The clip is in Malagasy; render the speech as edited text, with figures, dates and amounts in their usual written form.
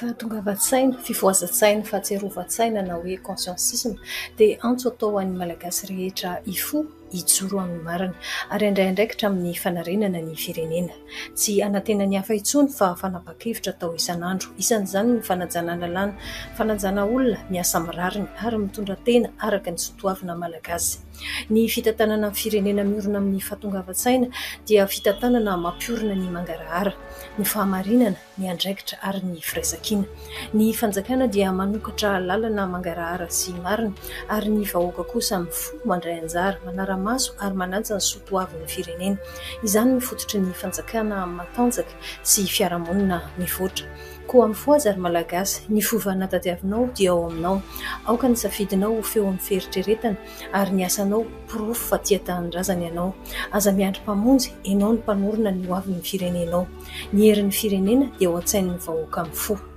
Fahatongavan-tsaina, fifohazan-tsaina, fahatsiarovan-tsaina na hoe consciencisme dia antso atao ho an'ny Malagasy rehetra hifoha, hijoro amin'ny marina ary handray andraikitra amin'ny fanarenana ny firenena. Tsy hanantena ny hafa intsony fa fanapahan-kevitra atao isan'andro. Isan'izany ny fanajana lalàna, fanajana olona, miasa amin'ny rariny ary mitondra tena araka ny soatoavina malagasy. Ny fitantanana ny firenena miorina amin'ny fahatongavan-tsaina dia fitantanana mampiorina ny mangarahara, ny fahamarinana, ny andraikitra ary ny firaisankina. Ny fanjakana dia manokatra lalana mangarahara sy marina ary ny vahoaka kosa mifoha mandray anjara, manara-maso ary manaja ny soa toavin'ny firenena. Izany no fototry ny fanjakana matanjaka sy fiarahamonina mivoatra. Koa mifohaza ry Malagasy, ny fovana tadiavinao dia ao aminao. Aoka ny safidinao ho feon'ny fieritreretana ary ny asanao porofo fa tia tanindrazana ianao. Aza miandry mpamonjy, ianao no mpanorina ny hoavin'ny firenenao. Ny herin'ny firenena dia ao an-tsain'ny vahoaka mifoha.